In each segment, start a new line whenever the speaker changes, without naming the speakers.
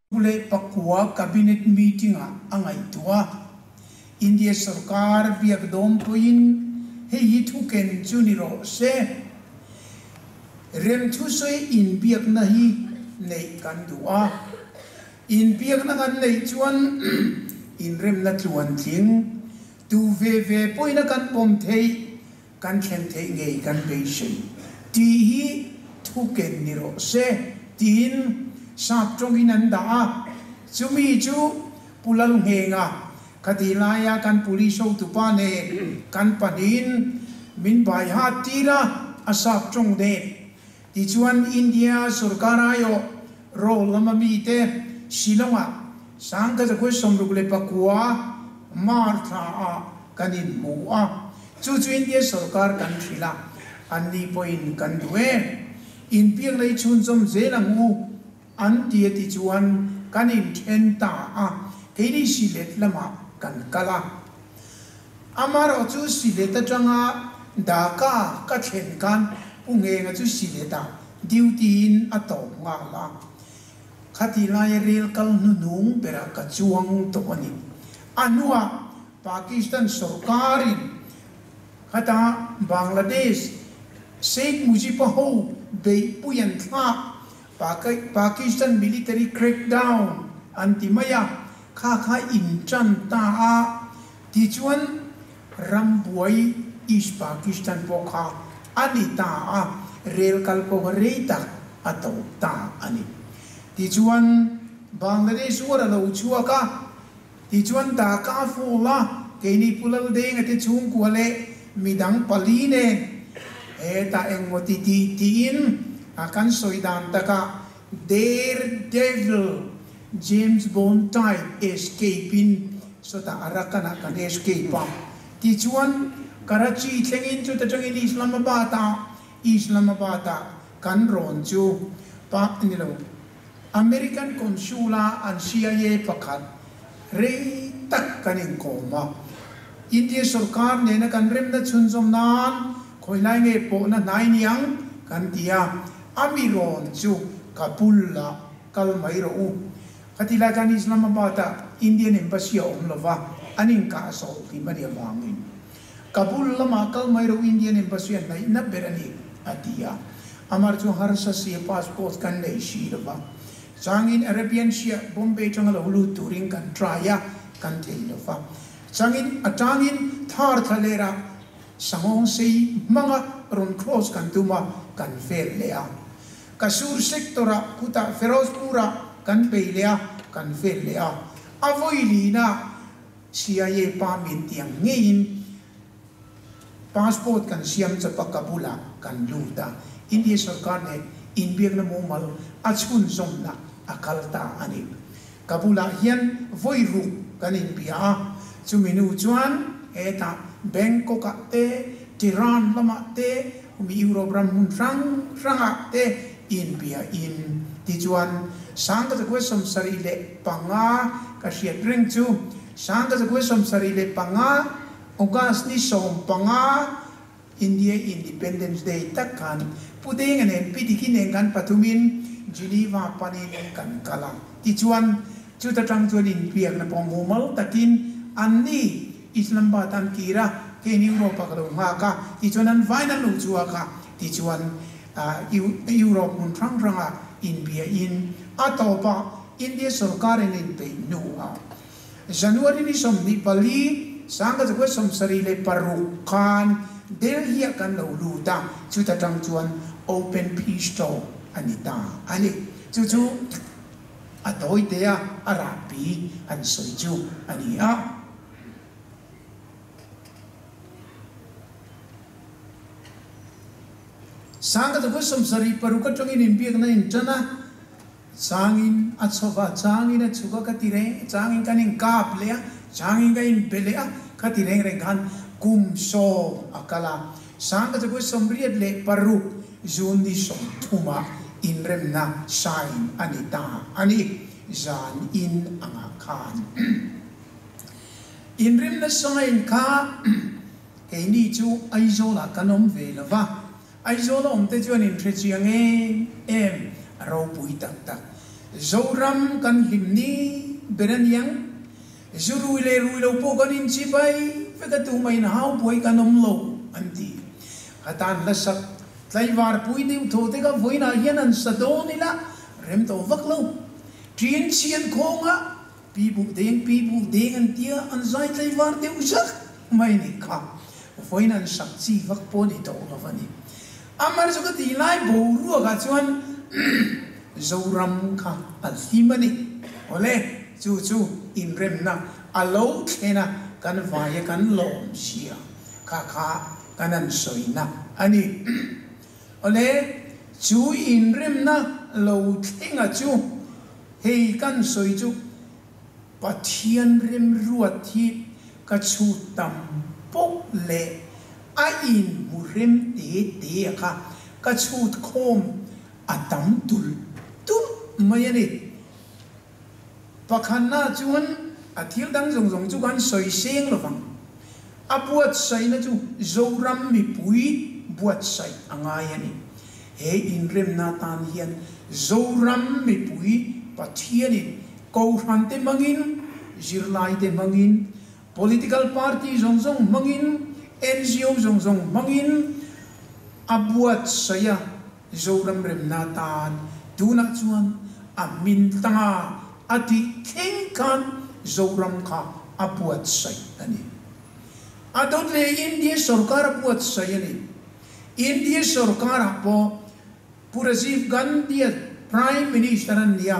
Leh pakua Cabinet meeting-ah a ngaihtuah a. India sorkar biak dawm pawhin hei hi thuken chu ni rawh se. Remthusawi inbiakna hi neih kan duh a. Inbiakna kan neih chuan inremna tluantling tu ve ve pawhin a kan pawm theih, kan thlen theih ngei kan beisei tih hi thuken ni rawh se tiin sap tawngin an dah a, chumi chu Pu Lalnghenga khati laia kan police hotupa nen kan pahnihin min bai hat tir a, a sap tawng nen. Tichuan India sorkar aiawh role lama mite Shillong-ah 1969 March thlaah kan inhmu a, chu chu India sorkar kan hrilh a, anni pawhin kan duh em? Inpiak lei chhunzawm zel ang u an ti a tichuan kan inthen ta a, keini Sylhet lamah kan kal a. Amaherawh chu Sylhet atanga Dhaka ka thlen khan Pu Nghenga chu Sylhet-ah duty-in a tawp nghal a. Khati laia rel kal hnunung berah ka chuang tawh a ni. A hnuah Pakistan sorkarin khata Bangladesh Sheikh Mujib-a ho beihpui an thlak Pakistan military crackdown an ti mai a, kha kha intan ta a, tichuan rambuai East Pakistan pawh kha a ni ta a, rel kal pawh kha rei tak a tawp ta a ni. Tichuan Bangladesh war a lo chhuak a, tichuan Dhaka fall a, keini Pu Laldenga te chhungkua leh midang pali nen hetah engmaw ti tih tiin a kan sawi dan takah Daredevil James Bond type escape in sawtah Arakan ah kan escape a, tichuan Karachi thlengin chuta tangin Islamabad ah Islamabad ah kan rawn chu pa ni lo American Consul a an CIA pakhat rei tak kan inkawm a, India sorkar nena kan remna chhunzawm nan khawilai nge pawhna hnai niang kan ti a, a mi rawn chu Kabul ah kal mai rawh u. Khati lai khan Islamabad ah Indian Embassy a awm lova, an inkah zawh hlim a nih avangin Kabul lamah kal mai rawh u Indian Embassy a hnaihna ber a ni a ti a. Amar chu harsa sia passport kan nei si lova, changin Arabian Sea Bombay tanga lo lut turin kan try a, kan thei lova. Changin atangin thar thla lerah Sangawng sei hmanga rawn cross kan tum a, kan fail leh a. Kasur sector-ah khutah Ferozpur-ah kan bei leh a, kan fail leh a. A vawi lina CIA pa min tiang ngeiin passport kan siam chawp a, Kabul-ah kan lut a. India sorkar nen inbiakna mumal a chhunzawmna a kal ta a ni. Kabul-ah hian vawi ruk kan inbia a, chumi nu chuan hetah Bangkok-ah te, Tehran lamah te, umi Europe ram hmun hrang hrangah te inbia in tichuan 1975 ka hriat reng chu 1975 August ni 15 India Independence Day tak khan Pu Denga nen Pi Diki nen kan pathumin Geneva panin kan kal a. Tichuan, chuta tang chuan inbiakna pawh mumal takin anni Islamabad an kir a, kein Europe-ah ka lo nghak a, tichuan an vain an lo chhuak a, tichuan Europe hmun hrang hrangah inbiain a tawpah India sorkarin inpeih hnuah January ni 24, 1976 khan Delhi-ah kan lo lut a, chuta tang chuan Open Peace Talk a ni ta a ni. Chu chu a tawi te a, a rahpi an sawi chu a ni a. 1976 atangin inbiakna intan a. Changin a chho va, changin a chhuk a, ka ti reng, changin kan inkap leh a, changin ka inpe leh a, ka ti reng reng khan kum 10 a kal a. 1986 June ni 30 ah inremna sign a ni ta a ni, zan in angah khan. Inremna sign kha keini chu Aizawlah kan awm ve lo va, Aizawl a awmte chuan in hre chiang em em, a ropui tak tak. Zoram kan hlim ni ber a niang. Zu rui leh rui lo pawh kan inchibai vek a tumah in hau buai kan awm lo an ti. A tan hla sak tlaivar pui deuh thaw te kha vawiinah hian an sa dawn ila rem tawh vak lo. Ṭin chhian khawnga pi buh deng pi buh deng an tia an zai tlaivar deuh zak mai nih kha vawiin an sak chi vak pawh ni tawh lo a ni. Amar chu ka tih lai boruakah chuan Zoram kha a hlim a ni. Awle, chu chu inremna a lo thlen a, kan vaia kan lawm sia kha kha kan an sawina a ni. Awle, chu inremna lo thlenga chu hei kan sawi chu Pathian remruat hi ka chhut tam pawh leh a inhmu rem te te a kha ka chhut khawm a tam tulh tulh mai a ni. Pakhatna chuan a thil dang zawng zawng chu kan sawi seng lovang. A buatsaihna chu Zoram mipui buatsaih a ngai a ni. He inremna atan hian Zoram mipui Pathianin Kohhrante hmangin, zirlaite hmangin, political party zawng zawng hmangin, ngo zawng zawng hmangin a buatsaih a, Zoram remna atan tunah chuan a hmin tanga a tih thleng khan Zoram kha a buatsaih a ni. A dawt leh India sorkar a buatsaih a ni. India sorkarah pawh Pu Rajiv Gandhi-a Prime Minister an ni a,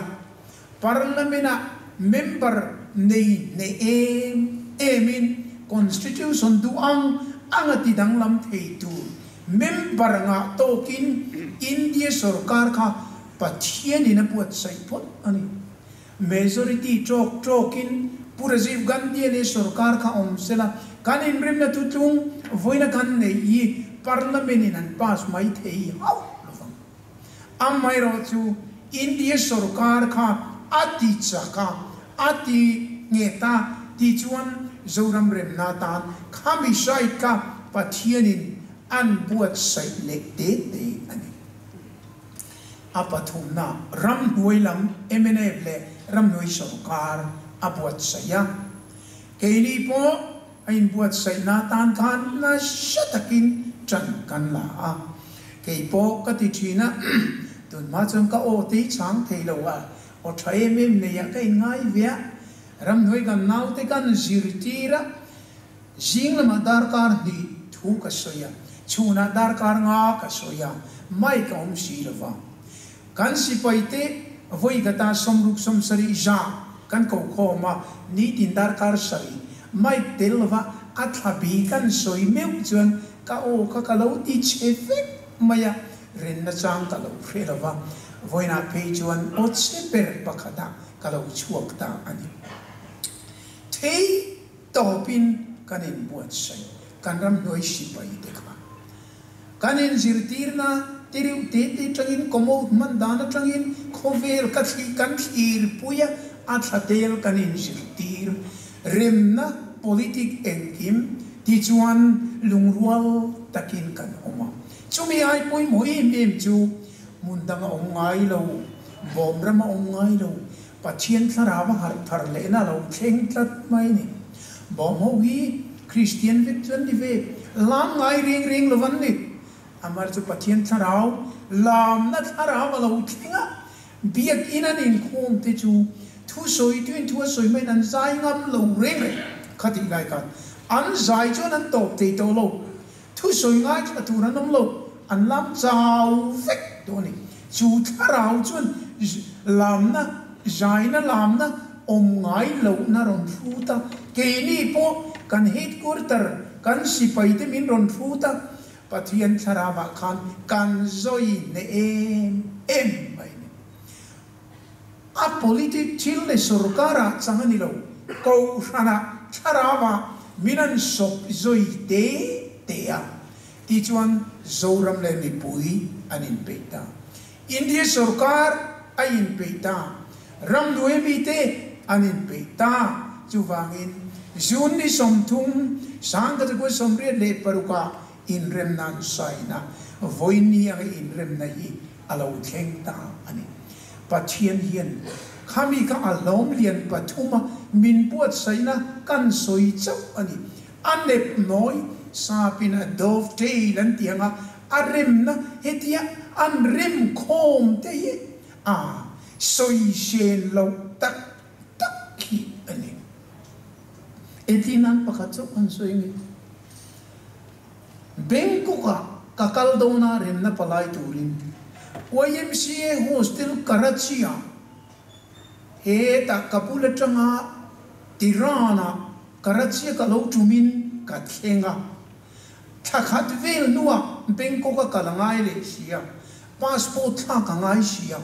Parliament-ah member nei hneh em emin Constitution duh ang anga ti danglam thei tur member ngah tawkin India sorkar kha Pathianin a buatsaih phawt a ni. Majority tawk tawkin Pu Rajiv Gandhi-a leh sorkar kha awm sela, kan inrimna thutlung vawiina kan neih hi Parliament-in an pass mai thei hauh lovang. Amaherawh chu India sorkar kha a ti chak a, a ti nghet a, tichuan Zoram remna atan khami side kha Pathianin an buatsaih leh te te a ni. A pathumna, ramhnuai lam mnf leh ramhnuai sorkar a buatsaih a. Keini pawh a inbuatsaihna atan khan nasa takin ṭan kan la a. Kei pawh ka ti ṭhin a, tunhma chuan ka aw tei chang thei lo a, aw ṭha em em neiah ka inngai ve a. Ramhnuai kan naute kan zirtir a, Zing lamah darkar hnih thu ka sawi a, chhunah darkar nga ka sawi a, mic a awm si lo va. Kan sipaite vawikata sawmruk sawmsarih za kan ko khawm a, nitin darkar sarih mic tel lo va a thla bi kan sawi meuh chuan ka aw kha ka lo ti chhe vek mai a, renna chang ka lo hre lo va, vawiinah phei chuan aw chhe ber pakhatah ka lo chhuak ta a ni. Thei Tawpin kan inbuatsaih, kan ramhnuai sipai te kha. Kan inzirtirna te reuh te te atangin, commode hman dan atangin khawvel ka thli kan thlirpui a, a thla tel kan inzirtir. Remna politic engkim tichuan lungrual takin kan awm a. Chumi ai pawimawh em em chu hmun dang a awm ngai lo, bawm ram a awm ngai lo, Pathian thlarau a harh thar lehna a lo thleng tlat mai a ni. Bawm ho hi Kristian vek chu an ni ve, lam ngai reng reng lo an ni. Amar chu Pathian thlarau lamna thlarau a lo thleng a, biakin an inkhawm te chu thu sawituin thu a sawi maiin an zai ngam lo reng reng. Khatih lai khan an zai chuan an tawp thei tawh lo. Thu sawi ngai thla tur an awm lo, an lam chau vek tawh a ni. Chu thlarau chuan lamna, zaina lamna awm ngai lohna rawn hrut a, keini pawh kan headquarter, kan sipaite min rawn hrut a, Pathian thlarauah khan kan zawi hneh em em mai a ni. A politic thil leh sorkarah chang a ni lo, kohhranah thlarauah min an sawp zui te te a, tichuan Zoram leh mipui an inpeih ta. India sorkar a inpeih ta, ramhnuai mite an inpeih ta. Chuvangin June ni 30, 1986ah inremna an saina, vawiin ni anga inremna hi a lo thleng ta a ni. Pathian hian khami kha a hlawm lian pathuma min buatsaihna kan sawi chauh a ni. A nep nawi sapin a dovetail an tih anga a remna hetia an rem khawm te hi a sawi sen loh tak tak hi a ni. Engtin nan pakhat chauh an sawi nge? Bangkok-ah ka kal dawna remna palai turin YMCA Hostel Karachi-ah hetah ka bul atanga Tehran-ah Karachi-a ka lo tumin ka thleng a. Thla khat vel hnuah Bangkok-a kal a ngai leh si a, passport thlak a ngai si a.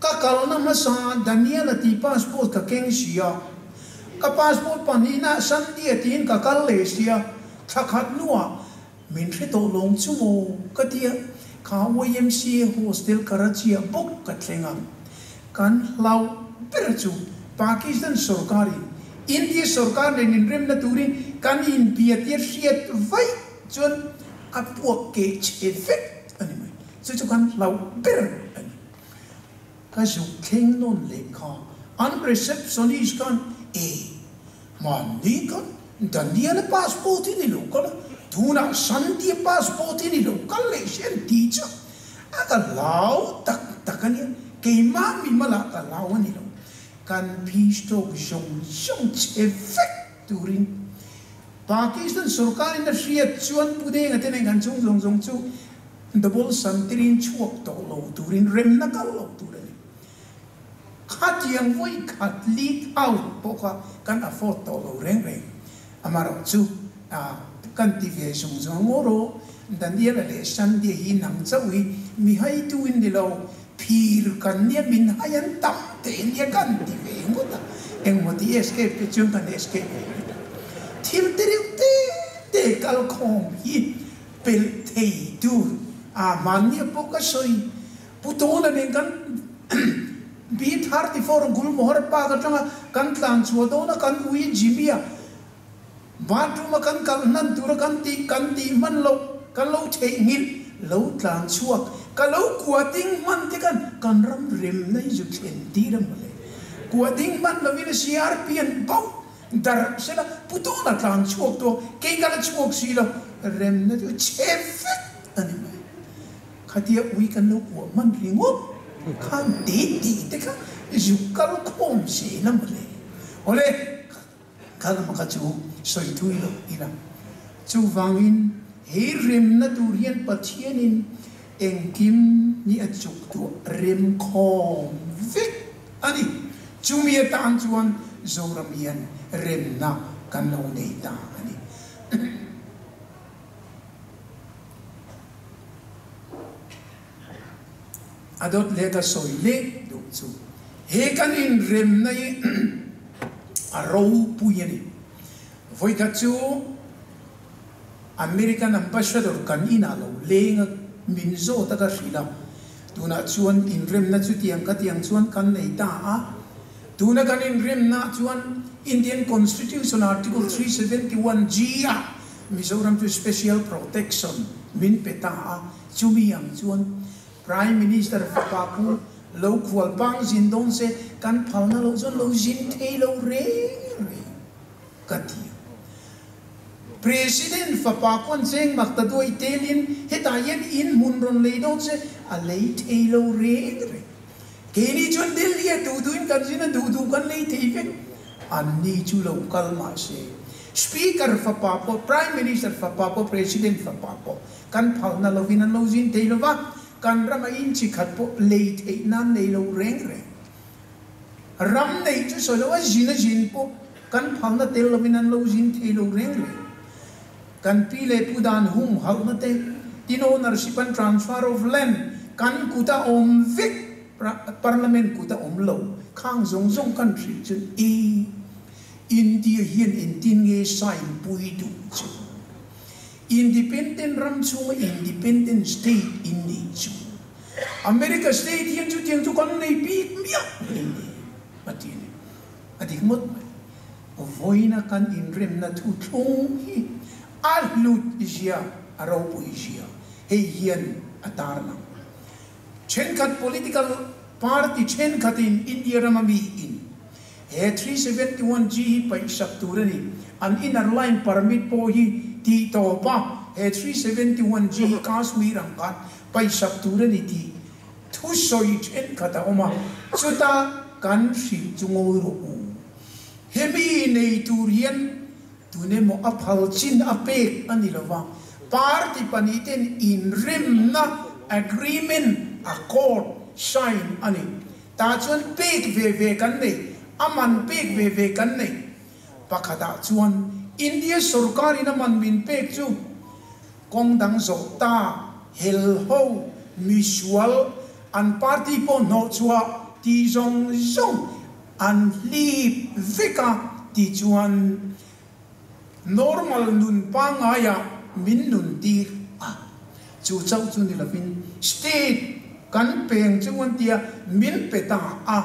Ka kalna hmasa Daniel-a tih passport ka keng si a, ka passport pahnihna Sandy-a tiin ka kal leh si a, thla khat hnuah min hre tawh lawng chu maw ka ti a, kha YMCA hostel Karachi-ah bawk ka thleng a, kan hlauh ber chu Pakistan sorkarin India sorkar nen inremna turin kan inbiatir hriat vaih chuan a puak keh chhe vek a ni mai. Chu chu kan hlauh ber a ni. Ka zuk thleng nawn leh kha an receptionist khan e mahni khan Daniel-a passport hi ni lo kal a, tunah Sandy-a passport hi ni lo kal leh si an ti chu a ka hlau tak tak a nia, keimah mimalah ka hlau a ni lo. Kan peace talk zawng zawng chhe vek turin Pakistan sorkarin a hriat chuan Pu Denga te nen kan chung zawng zawng chu Double santirin chhuak tawh lo turin remna kal lo tur a ni. Khatiang vawi khat leak out pawh kha kan afford tawh lo reng reng. Amaherawh chu kan ti ve zung zung ang aw rawh. Daniela leh Sandy hi nang chauh hi mi haitu in ni lo, phir kan nia min hai an tam teh nia kan ti ve ngawt a. Engmaw ti escape te chuan kan escape ve mai ta. Thil te reuh te te kal khawm hi Pelh thei tur a hmannia pawh ka sawi. Pu Tawna nen kan B34 Gulmohar Park atanga kan tlan chhuah dawn a, kan ui Jimmy-a bathroom-a kan kalh hnan tura kan tih kan tih hman loh kan lo theihnghilh lo tlan chhuak ka lo kua ding hman te khan kan ram remna hi zu thlen tir a mawle. Kua ding hman lovin a CRP an bauh Darh sela Pu Tawna tlan chhuak tawh, kei ka la chhuak si lo, remna chu chhe vek a ni mai. Khatia ui kan lo kuah hman ringawt khan te tih te kha zuk kal khawm zel a mawle. Awle, kha lam kha chu sawi thui lo ila. Chuvangin he remna tur hian Pathianin engkim hi a chuktuah rem khawm vek a ni. Chumi atan chuan Zoram hian remna kan lo nei ta a ni. A dawt leh ka sawi leh duh chu he kan inremna hi a ropui a ni. Vawikhat chu American Ambassador kan inah lo leng a, min zawt a ka hrilh a, tunah chuan inremna chutiang khatiang chuan kan nei ta a, tuna kan inremna chuan Indian Constitution Article 371 G ah Mizoram chu Special Protection min pe ta a, chumi ang chuan Prime Minister fapa khu lo khual pang zin dawn se kan phalna loh chuan lo zin thei lo reng reng. Ka ti a. President fapa pawn cheng mak ta duai telin hetah hian in hmun rawn lei dawn che a lei thei lo reng reng. Keini chuan Delhi a duh duhin kan zin a duh duh kan lei thei vek. Anni chu lo kal mah se. Speaker fapa pawh, Prime Minister fapa pawh, President fapa pawh kan phalna lovin an lo zin thei lova, kan rama in chi khat pawh lei theih nan nei lo reng reng. Ram neih chu sawi lo a zin a zin pawh kan phalna tel lovin an lo zin thei lo reng reng. Kan pi leh pu dan humhalhna te, tin ownership and transfer of land kan kut a awm vek, Parliament kut a awm lo, khang zawng zawng kan hrilh chu e India hian engtin nge sign pui duh chu? Independent ram chhunga independent state in nih chu America state hian chutiang chu kan nei bik miah hle ni a ti a ni. A dik ngawt mai. Vawiina kan inremna thuthlung hi a hlut zia, a ropui zia hei hian a tarlang. Thenkhat political. Party thenkhatin India rama mi in he 371G hi paihsak tur a ni. An inner line permit pawh hi tih tawp a, he 371G hi Kashmir ang khan paihsak tur a ni tih thusawi thenkhat a awm a, chuta kan hrilh chu ngawi rawh u. Hemi nei tur hian tun emaw a phal chin a pek a ni lova, party pahnihten inremna, agreement, accord, sign a ni. Tah chuan pek ve ve kan nei, a man pek ve ve kan nei. Pakhatah chuan India sorkarin a man min pek chu kawng dang zawh ta, hel ho, misual, an party pawh hnawhchhuah tih zawng zawng An hlip vek a ti chuan normal nun pangngai ah min nun tir a, chu chauh chu ni lovin state kan peng chu an tia min pe ta a,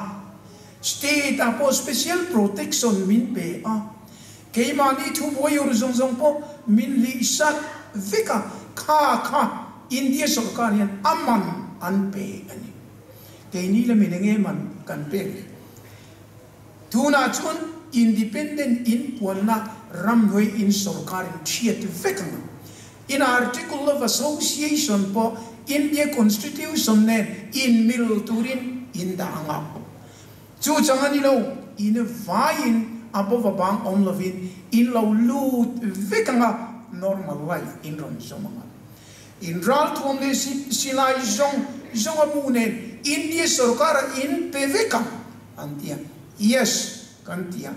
state ah pawh special protection min pe a, keimahni thubuai ur zawng zawng pawh min hlihsak vek a, kha kha India sawrkar hian a man an pe a ni. Keini lamin enge man kan pek le? Tunah chuan independent in puanna ramhnuai in sorkarin thiat vek ang. In article of association pawh India constitution nen inmil turin in dah ang a. Chu chang a ni lo, in vaiin a bova bang awm lovin in lo lut vek ang a, normal life in rawn zawm ang a. In ralthuam leh silai zawng zawng a bu nen India sorkar a in pe vek ang an ti a. Yes kan ti a.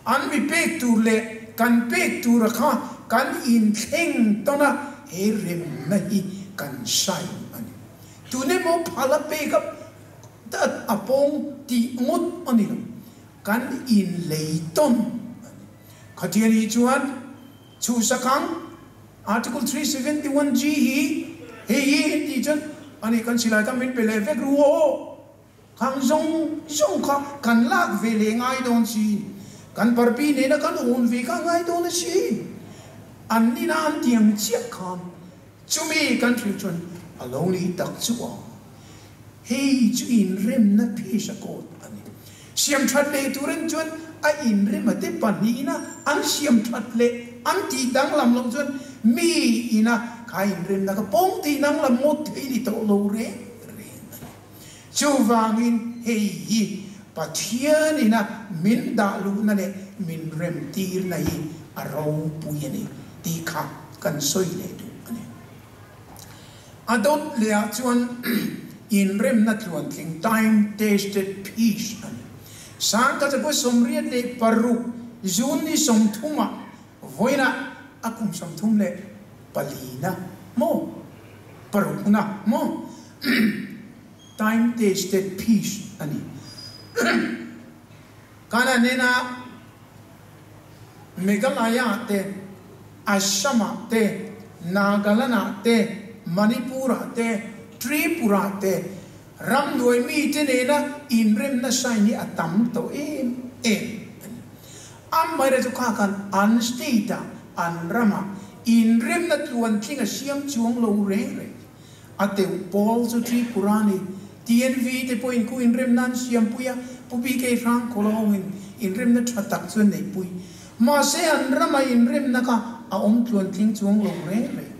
An mi pek tur leh kan pek tura kha kan inthleng tawn a, he remna hi kan sign a ni. Tun emaw phal a pek a a pawng tih ngawt a ni lo. Kan inlei tawn a ni. Khatiang hi chuan chhuhsak ang. Article 371 G hi hei hi in tih chuan ani kan silai kha min pe leh vek ru aw, khang zawng zawng kha kan lak ve leh ngai dawn si, kan parpi nena kan awn ve kha ngai dawn a si, an nina an ti ang chiah khan chumi kan hrilh chuan a lo ni tak chu a, hei chu inremna phisa kawt a ni. Siam that leh turin chuan a inrem a te pahnihina an siam that leh an tih danglam loh chuan mi ina kha inremna kha pawng tih danglam ngawt thei ni tawh lo reng reng a ni. Chuvangin hei hi Pathian ina min dah luhna leh min remtirna hi a ropui a ni tih kha kan sawi leh duh a ni. A dawt lehah chuan inremna tluantling, time tested peace, a ni. Sangkachakua 86 June ni 30 ah vawiinah a kum 34 na maw parukna maw time tested peace a ni. Kana nena Meghalaya te, Assam ah te, Nagaland ah te, Manipur ah te, Tripura ah te ramhnuai mite nena inremna sign hi a tam tawh em em a ni. Amaherawhchu kha khan an state ah, an ramah inremna tluantling a siam chuang lo reng reng. A teuh pawl chu Tripura ni. TNV te pawhin khu inremna an siampui a, Pu BK Hrangkhawlawngin inremna tha tak chu an neihpui. Mahse an rama inremna kha a awm tluantling chuang lo reng reng.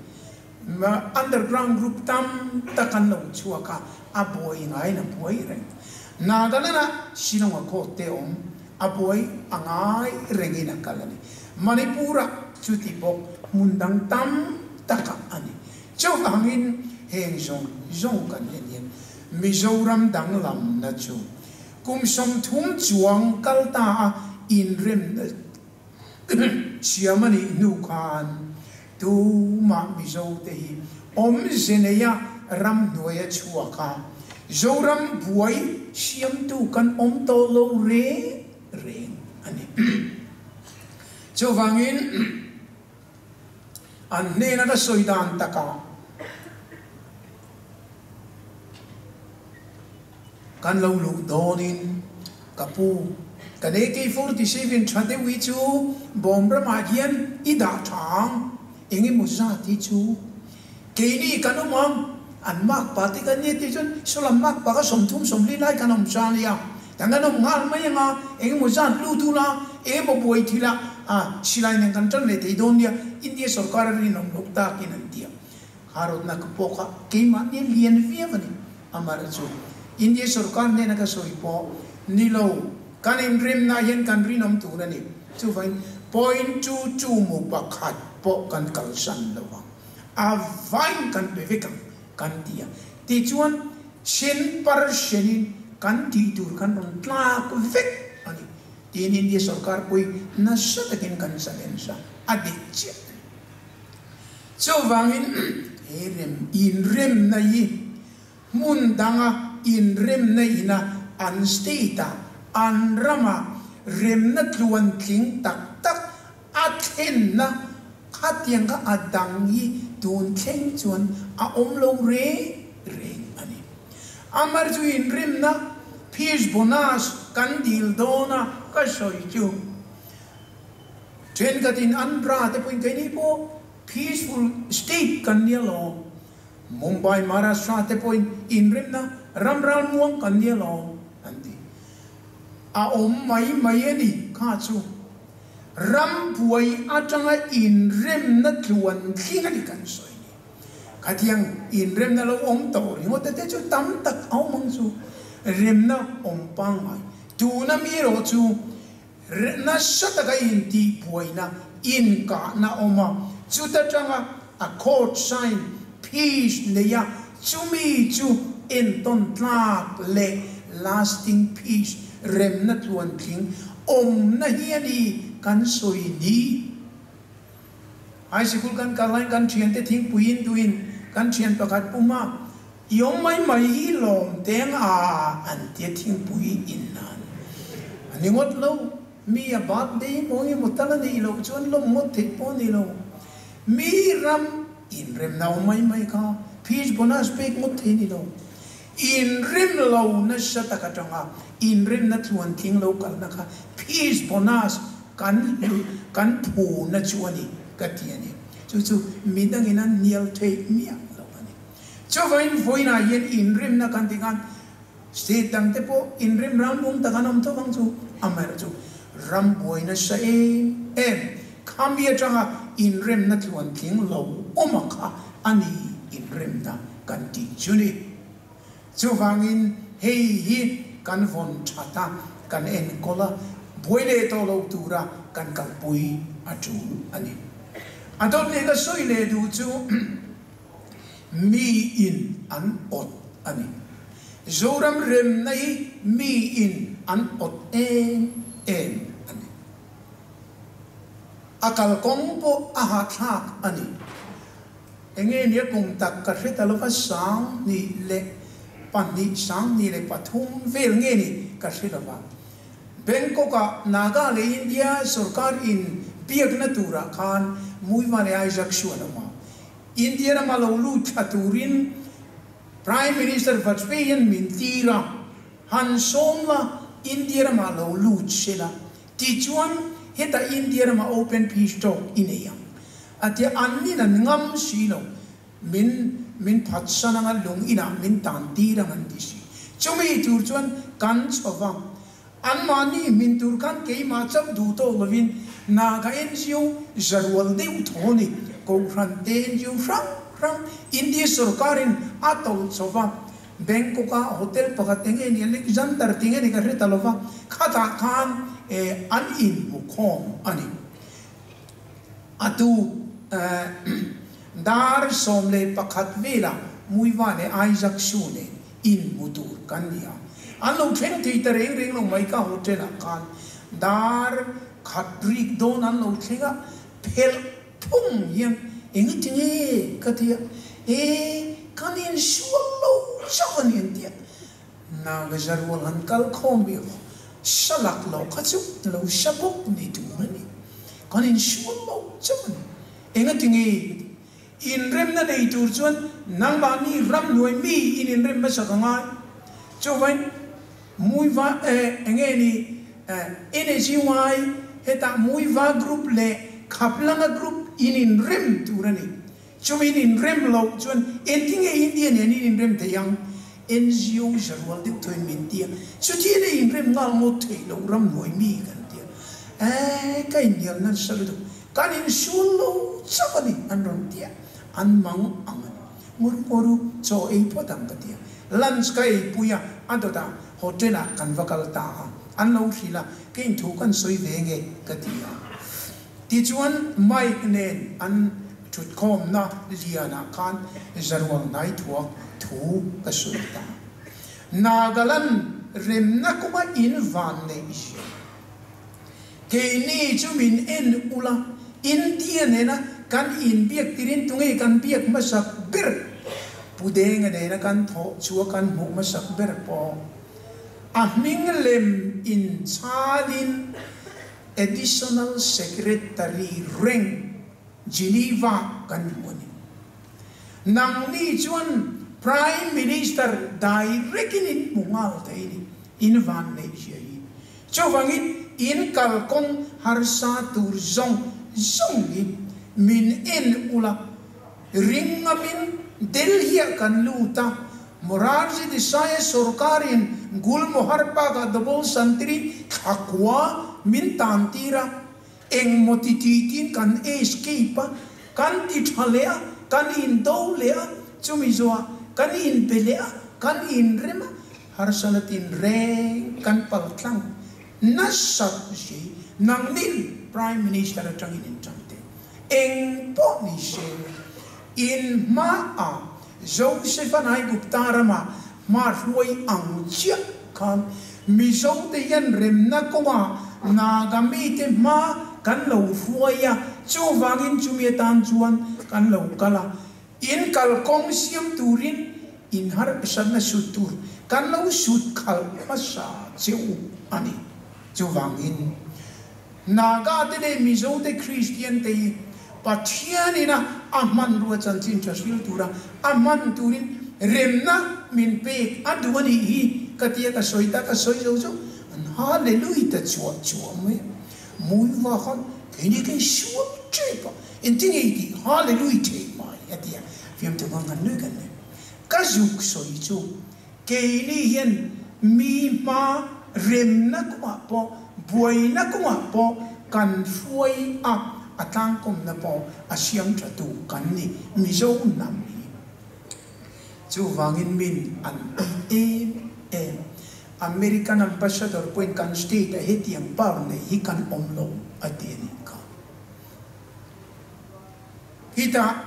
Underground group tam tak an lo chhuak a, a buai ngaiin a buai reng. Nagaland-a Shillong-a court te awm a buai a ngai rengin a kal a ni. Manipur-ah chuti bawk hmun dang tam takah a ni. Chuvangin heng zawng zawng kan en hian Mizoram danglamna chu kum 30 chuang kal ta a inremna siam a nih hnu khan tumah Mizote hi awmze neia ramhnuai a chhuak a, Zoram buai siamtu kan awm tawh lo reng reng a ni. Chuvangin. An hnena ka sawi dan takah kan lo luh dawnin ka pu, kan AK-47 tha deuh hi chu bawm ramah hian i dah tha ang, eng emaw zat hi chu keini kan awm ang. An makpa te kan nia tih chuan sawlam makpa kha 30 40 lai kan awm sa ania, kan kan awm nghal mai anga engemaw zat lut ula engemaw buai thil ah a silai nen kan tan leh thei dawn nia India sorkar a rinawm loh takin an ti a, kha rawtna ka pawh kha keimahni a lian viau a ni. Amaherawhchu chu India sorkar hnena ka sawi pawh ni lo, kan inremna hian kan rinawm tur a ni. Chuvangin point 22 mu pakhat pawh kan kalsan lo ang. A vain kan pe vek ang kan ti a. Tichuan sen par senin kan tih tur kan rawn tlak vek a ni tiin India sorkar pawhin nasa takin kan challenge a, a dik chiah a ni. Chuvangin he rem inremna hi hmun danga inremna ina an state-ah an ramah remna tluantling tak tak A thlenna khatiang kha a dang hi tun thleng chuan a awm lo reng reng a ni. Amar chu inrimna Peace Bonus kan dil dawn a ka sawi chu thenkhatin an ra te pawhin keini pawh peaceful state kan nia lo, Mumbai Maharashtra te pawhin inrimna ram ralmuang kan nia lo an ti. A awm mai mai a ni kha chu. Ram buai atanga inremna tluan tling a ni kan sawi ni. Khatiang inremna lo awm tawh ringawt te chu tam tak a awm ang chu. Remna awm pangngai. Tuna mi erawh chu nasa taka intihbuaina, inkahna awm a, chuta tanga accord sign, peace nei a, chumi chu entawn tlak leh lasting peace, remna tluan tling, Awmna hi a ni kan sawi ni. High sikul kan kal laiin kan thiante thingpui in duhin kan thian pakhat pum a, I awm mai mai hi lawm teng a an tia thingpui in nan a ni ngawt lo. Mi a birthday maw emaw tal a neih loh chuan lawm ngawt theih pawh a ni lo. Mi ram inremna awm mai mai kha fees bonus pek ngawt thei a ni lo. Inrem lo nasa tak atanga inremna tluantling lo kalna kha peace bonus kan kan phuna chu a ni ka ti a ni. Chu chu midangin an hnial theih miah lo a ni. Chuvangin vawiinah hian inremna kan ti khan state dangte pawh inrem ram awm tak an awm tho vang chu amaherawhchu ram buai nasa em em khami atanga inremna tluantling lo awm a kha a ni inremna kan tih chu ni. Chuvangin hei hi kan vawn that a, kan enkawl a, buai leh tawh lo tura kan kalpui a tul a ni. A dawt leh ka sawi leh duh chu miin an awt a ni. Zoram remna hi miin an awt em em a ni. A kalkawng pawh a hahthlak a ni. Enge nia kum tak ka hre ta lova 2002, 2003 vel nge ni ka hre lova. Bangkok ah Naga leh India sorkar in biakna turah khan Muiva leh Isaac Suan awm a. India rama lo lut thla turin Prime Minister Vajpayee hian min tir a, han sawm la India ramah lo lut se la tichuan hetah India ramah open peace talk i nei ang. A ti an nin an ngam si lo, min min phatsan anga lung inah min tan tir ang an ti si. Chumi tur chuan kan chho va, anmahni hmin tur khan keimah chauh duh tawk lovin Naga NGO zarual deuh thaw ni, Kohhran te NGO hrang hrang India sorkarin a tawlh chho va, Bangkok a hotel pakhat eng nge ni Alexander ti nge ni ka hre ta lo va, khatah khan an inhmukhawm a ni. A tu dar 11 velah Muiva leh Isaac Su nen inhmu tur kan ni a. An lo thleng thei ta reng reng lo mai ka hotel ah khan dar khat rik dawn an lo thleng a, phelh phung hian engati nge ka ti a, e kan insual lo chauh a ni an ti a. Nagazarual han kal khawm hi sa lak loh kha chu lo sa bawk ni tur a ni. Kan insual lo chauh a ni. Engati nge ka ti? Inremna nei tur chuan nangmahni ramhnuai mi in inrem hmasa ka ngai. Chuvain Muiva eh enge ni eh NSUI hetah Muiva group leh Khaplanga group in inrem tur a ni. Chumi in inrem loh chuan engtinge India nen in inrem thei ang? NGO zarual deuh thuin min ti a, chuti ina inrem nghal ngawt theih loh ramhnuai mi kan ti a, eh ka inhnial nasa lutuk, kan insual lo chauh a ni an rawn ti a, an mang ang a ni. Ngawr ngawr u, chaw ei phawt ang ka ti a, lunch ka ei pui a, a dawtah hotel ah kan va kal ta a, an lo hrilh a, ka inthu kan sawi ve nge ka ti a. Tichuan Mike nen an thutkhawmna lianah khan Zaruang hnai thuak thu ka sawi ta. Nagaland remna kawnga in van neih zia. Keini chu min en ula, India nena kan inbiak tirin tunge kan biak hmasak ber? Pu Denga nena kan thawh chua kan hmuh hmasak ber pawh a hming lem inchalin Additional Secretary reng Geneva kan hmu a ni. Nangni chuan Prime Minister direct in in hmu nghal thei ni, in van neih zia hi. Chuvangin in kalkawng harsa tur zawng zawng hi min en ula, ring ngamin Delhi-ah kan lut a, Morarji Desai-a sorkarin Gulmohar Park-ah double santiri thlakua min tan tir a, engmaw ti tih tin kan escape a, kan ti tha leh a, kan indo leh a, chumi zawhah kan inpe leh a, kan inrem a, harsana tin reng kan paltlang nasat si, nangnin Prime Minister atangin in tang teh. Eng pawh ni se, in hmaah Joseph-a Aigupta rama hma hruai ang chiah khan Mizote hian remna kawngah Naga mite hma kan lo hruai a, chuvangin chumi atan chuan kan lo kal a, in kalkawng siam turin in harsatna sut tur kan lo sut khalh hmasa che u a ni. Chuvangin. Naga te leh Mizo te Kristian te hi Pathian ina a hmanrua chanchin tha hril tura a hman turin remna min pek a duh a nih hi ka tia ka sawi ta ka sawi zo zo an Hallelui ta chuah chuah mai a mawi va khan keini kei sual tep a engtin nge i tih Hallelui thei mai a tia fiamthu khan kan nui kan nui ka zuk sawi chu Keini hian mi hma remna kawngah pawh, buaina kawngah pawh kan hruai a, a tlangkawmna pawh a siam tha tu kan ni, Mizo hnam hi. Chuvangin min an ti em em. American Ambassador pawhin kan state ah hetiang power nei hi kan awm lo a ti a nih kha. Hitah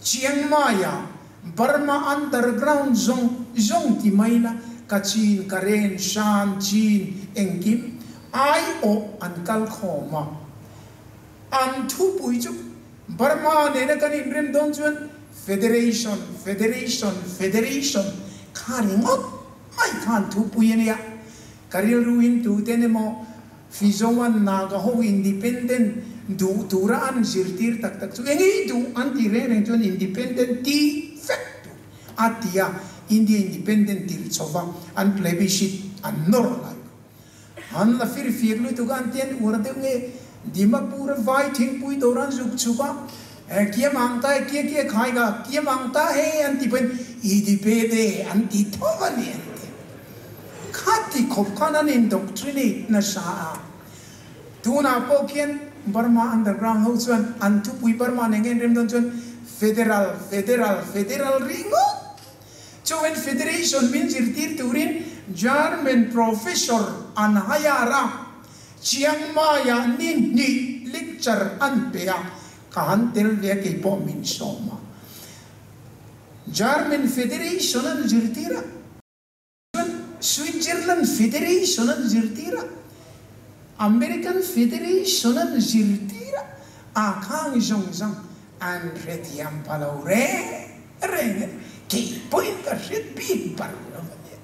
Chiang Mai-ah Burma underground zawng zawng ti mai la, Kachin, Karen, Shan, Chin engkim aiawh an kal khawm a. An thupui chu Burma nena kan inrem dawn chuan Federation, Federation, Federation kha ringawt mai kha an thupui a nia. Ka rilruin tuten emaw Fizoan Naga ho independent duh tura an zirtir tak tak chu eng i duh an tih reng reng chuan independent ti vek tur a ti a, India independent tir chhova an plebiscite an nawr lai kha an la fir fir lutuk a an ti an uar deuh nge Dimapur a vai thingpui dawr an zuk chhuk a kia mang ta e kia kia khai ka kia mang ta he an ti pawhin idipede an ti tho a ni an ti. Khati khawp khan an indoctrinate nasa a, tunah pawh khian Burma underground ho chuan an thupui Burma nen nge an rem dawn chuan Federal, Federal, Federal ringawt chuan Federation min zirtir turin German Professor an hire a, Chiang Mai-ah ni hnih lecture an pe a, ka han tel ve a keipawh min sawm a. German Federation an zirtir a. Chuan Switzerland Federation an zirtir a, American Federation an zirtir a, a khang zawng zawng an hrethiam pha lo reng reng a ni. Kei pawhin ka hre bik bar lo a nia.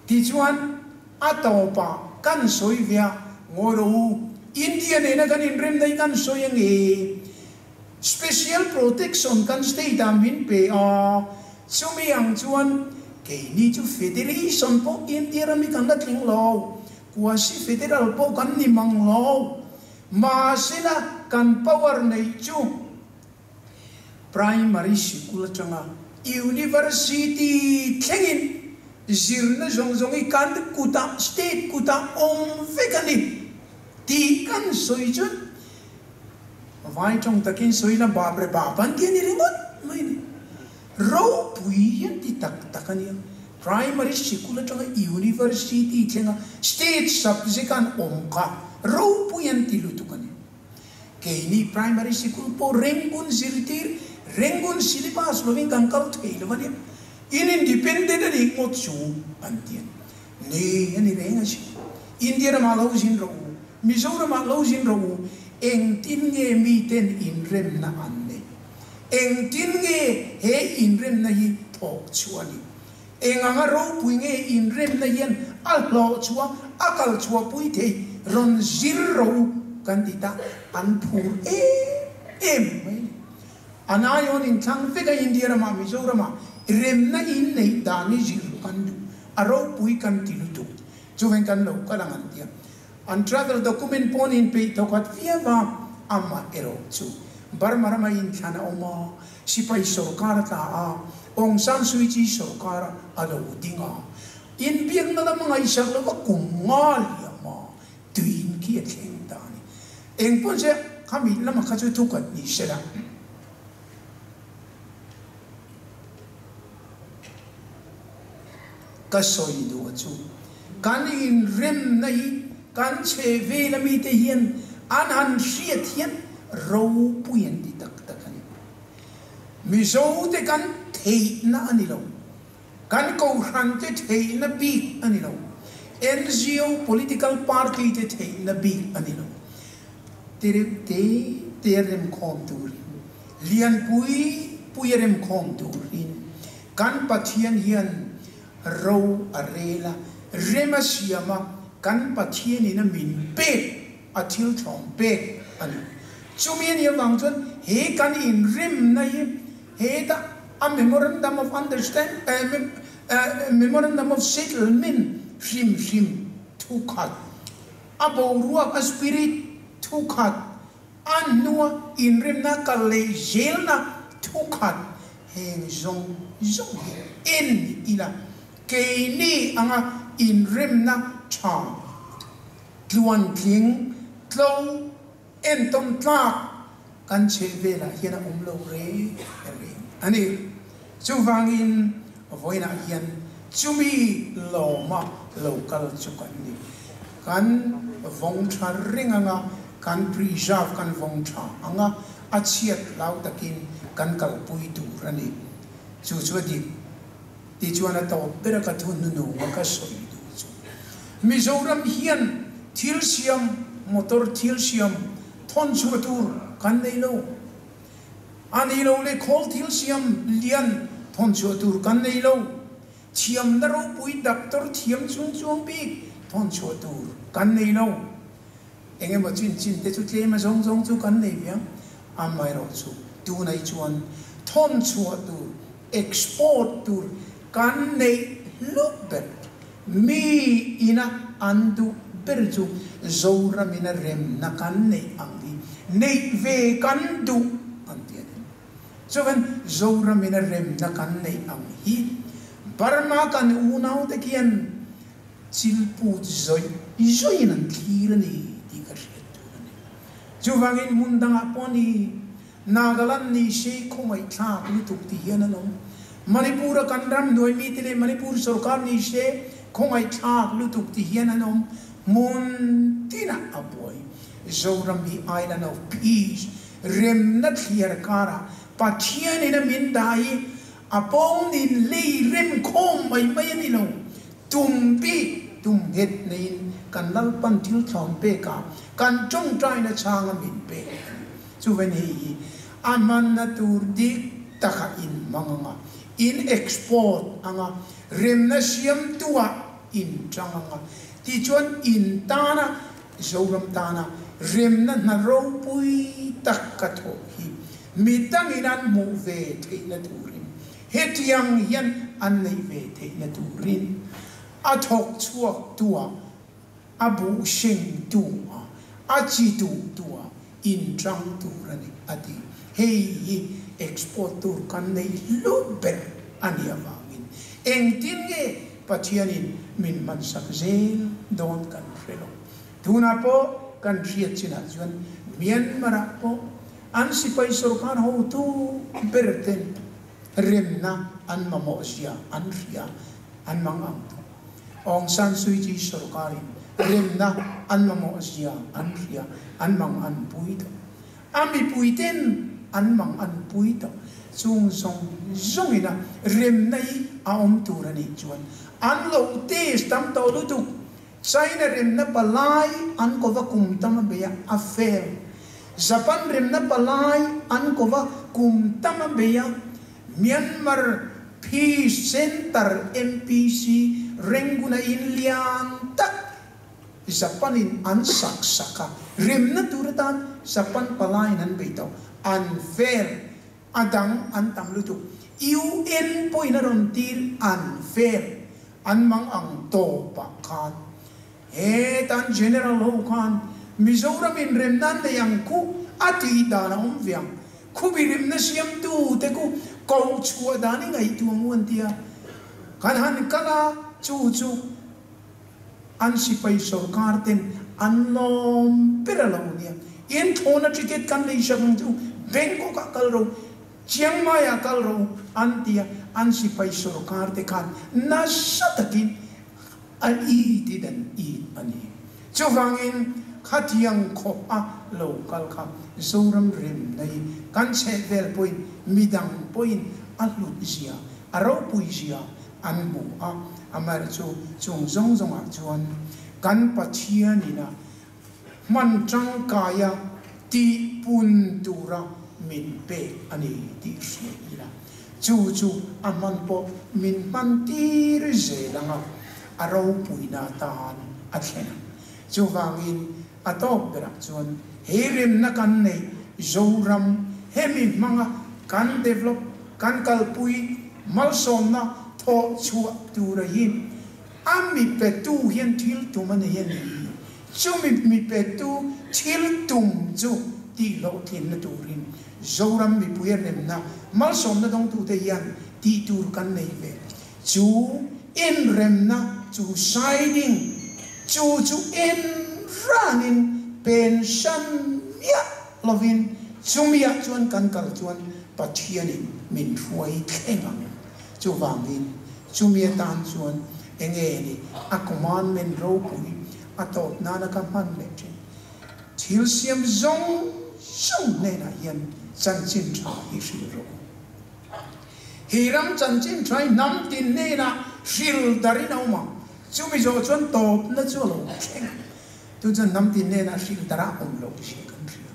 Tichuan a tawpah kan sawi ve a, Ngawi rawh u, India nena kan inremna hi kan sawi ange. Special protection kan state ah min pe a, chumi ang chuan keini chu federation pawh India ram hi kan la tling lo, quasi federal pawh kan ni mang lo, mahsela kan power neih chu Primary sikul atanga University thlengin zirna zawng zawng hi kan kutah, state kutah awm vek a ni tih kan sawi chuan vai tawng takin sawi ila babre bap an ti a ni ringawt mai a ni. Ropui hian ti tak tak a nia. Primary sikul atanga University thlenga state subject an awm kha ropui an ti lutuk a ni. Keini primary sikul pawh Rangoon zirtir, Rangoon syllabus lovin kan kal thei lo a nia. In independent a nih ngawt chu an ti a ni. Ni a ni reng a si. India ramah lo zin rawh u, Mizoramah lo zin rawh u, engtin nge miten inremna an neih? Engtin nge he inremna hi thawk chhuah a nih? Eng anga ropui nge inremna hian a hlawh chhuah, a kal chhuahpui thei rawn zir ro kan ti ta, an phur em em mai a ni. An aiawn inthlang vek a India ramah, Mizoramah remna in neih dan hi zir kan duh, a ropui kan ti lutuk. Chuveng kan lo kal ang an ti a. An travel document pawn inpeih thawkhat viau a, amah erawh chu Burma rama inthlan a awm a, sipai sorkar a tla a, Aung San Suu Kyi sorkar a lo ding a, inbiakna lama ngaihsak lova kum nga liam a, tuin khi a thleng ta a ni. Engpawn se khami lama kha chu thukat ni se la. Ka sawi duh a chu. Kan inremna hi kan chhe vel ami te hian an han hriat hian ropui an ti tak tak a ni. Mizo te kan theihna a ni lo. Kan kohhran te theihna bik a ni lo. NGO political party te theihna bik a ni lo. Tireuh te te a remkhawm turin, lianpui pui a remkhawm turin kan Pathian hian ro a rel a, rem a siam a, kan Pathianin a min pek, a thil thlawm pek a ni. Chumi a nih avang chuan he kan inremna hi heta a Memorandum of Understand Memorandum of Settlement hrim hrim thu khat, a boruak a spirit thu khat, A hnua inremna kal leh zelna thukhat heng zawng zawng hi en ila, keini anga inremna tha tluantling tlo entawn tlak kan chheh velah hian a awm lo reng reng a ni. Chuvangin vawiinah hian chumi lawma lo kal chu kan ni. Kan vawng tha reng anga Kan preserve kan vawng tha ang a, a chhiat hlau takin kan kalpui tur a ni. Chu chu a dik tichuan a tawp ber a ka thu hnunung a ka sawi duh chu. Mizoram hian thil siam, motor thil siam thawn chhuah tur kan nei lo. A ni lo leh khawl thil siam lian thawn chhuah tur kan nei lo. Thiamna ropui doctor thiam chung chuang bik thawn chhuah tur kan nei lo. Eng emaw chin chin te chu tlem a zawng zawng chu kan nei viang. Amaherawhchu tunai chuan thawn chhuah tur, export tur kan neih hluk ber. Mi ina an duh ber chu Zoram ina remna kan neih ang hi neih ve kan duh an ti a ni. Chuan Zoram ina remna kan neih ang hi Burma kan unaute khian Chilput zawih zawih in an thlir a ni tih ka hriat tur a ni. Chuvangin hmun dangah pawh ni Nagaland ni se khawngaihthlak lutuk ti hian an awm. Manipur a kan ram hnuai mite leh Manipur sorkar ni se khawngaihthlak lutuk ti hian an awm. Hmun tinah a buai. Zoram hi Island of Peace, remna thliar karah Pathianin a min dah hi a pawngnin lei rem khawm mai mai a ni lo. Tum bik, tum nghet neiin kan Lalpan thil thlawn pek a, kan tawngtaina chhang a min pek a ni. Chuven hei hi a hmanna tur dik taka in hmang ang a, in export ang a, remna siamtuah in tang ang a, tichuan in tana, Zoram tana remna hna ropui tak ka thawh hi mi dangin an hmuh ve theihna turin Hetiang hian an neih ve theihna turin a thawk chhuak tua, a buh hring tua, a chi duh tua inṭang tur a ni, a ti. Hei hi export tur kan neih hlu ber a nih avangin engtin nge Pathianin min hmansak zel dawn kan hre lo. Tunah pawh kan hriat chinah chuan Myanmar-ah pawh an sipai sorkar hotu ber ten remna an mamawh zia an hria, an mang ang tawh. Aung San Suu Kyi sorkarin remna an mamawh zia an hria, an mang an pui tawh. A mipui ten an mang an pui tawh. Chung zawng zawngin a remna hi a awm tur a nih chuan an lo test tam tawh lutuk. China remna palai an kova kum tam a bei a, a fail. Japan remna palai an kova kum tam a bei a, Myanmar Peace Center, MPC, Rangoon a in lian tak Japan in an sak sak a, remna tur atan Japan palaiin an bei tawh, an fail. A dang an tam lutuk. UN pawhin a rawn tir an fail an mang ang tawpah khan hetan General ho khan Mizoram in remna an nei ang khu a tih dan a awm ve ang. Khubi rimna siamtu te khu koh chhuah dan i ngaihtuah ngu an tia. Kan han kal a chu chu An sipai sorkar ten an lawm ber a lo nia. In thlawna ticket kan lei sak ang chu Bangkok ah kal ro, Chiang Mai ah kal ro an ti a, an sipai sorkar te khan nasa takin a it in an it a ni. Chuvangin khatiang khawp a lo kal kha Zoram remna hi kan chhehvel pawhin midang pawhin a hlut zia, a ropui zia an hmu a, amaherawhchu chung zawng zawngah chuan kan Pathianina hman tangkaia tihpun tura min pek a ni tih hria ila, chu chu a hman pawh min hman tir zel ang a, a ropuina atan a thlen ang. Chuvangin a tawp berah chuan he remna kan neih Zoram hemi hmanga kan develop, kan kalpui Malsawmna thawh chhuah tura hi a mi petu hian thil tum a nei a ni. Chumi mi petu thil tum chu tih hlawhtlinna turin Zoram mipui a remna malsawmna dawngtute hian tih tur kan nei ve. Chu inremna chu siding chu chu en ranin pension miah lovin chumiah chuan kan kal chuan Pathianin min hruai thleng ang. Chuvangin, chumi atan chuan enge ni a commandment ropui a tawp nana ka hman leh thin. Thil siam zawng zawng hnenah hian chanchin tha hi hrilh rawh u. Hi ram chanchin tha hi hnam tin hnenah hril darin a awm ang. Chumi zawh chuan tawpna chu a lo thleng ang. Chu chuan hnam tin hnenah hril darah awm loh zia kan hria.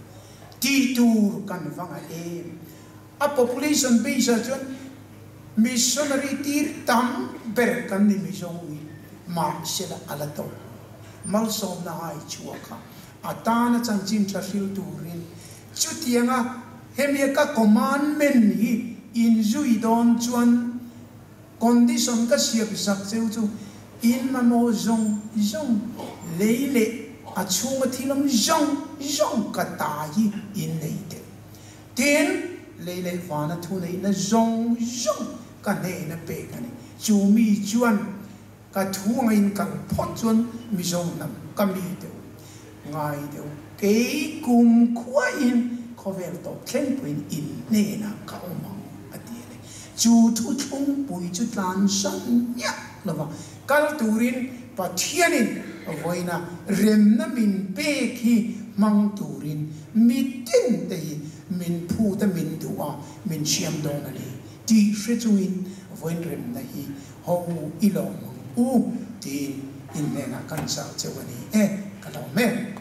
Tih tur kan va ngah em? A population base ah chuan missionary tir tam ber kan ni Mizo hi mahsela a la tawh lo. Malsawmna ai chhuak a, a tana chanchin tha hril turin chutianga hemi ka commandment hi inzui dawn chuan Condition ka siam zak cheu chu in mamawh zawng zawng lei leh a chhunga thil awm zawng zawng ka ta hi in nei tel. Tin, lei leh vana thuneihna zawng zawng ka hnehna pek a ni. Chu mi chuan ka thu anga in kal phawt chuan Mizo hnam ka mi deuh ngai deuh kei kum khuain khawvel tawp thleng pawhin in hnenah ka awm ang a ti a ni. Chu thuthlungpui chu tlan san miah lova kal turin Pathianin vawiina remna min pek hi hmang turin mitin te hi min phut a min duh a min siam dawn a ni tih hre chungin vawiin remna hi ho i lawm ang u tiin in hnenah kan chah cheu a ni e, ka lawm em.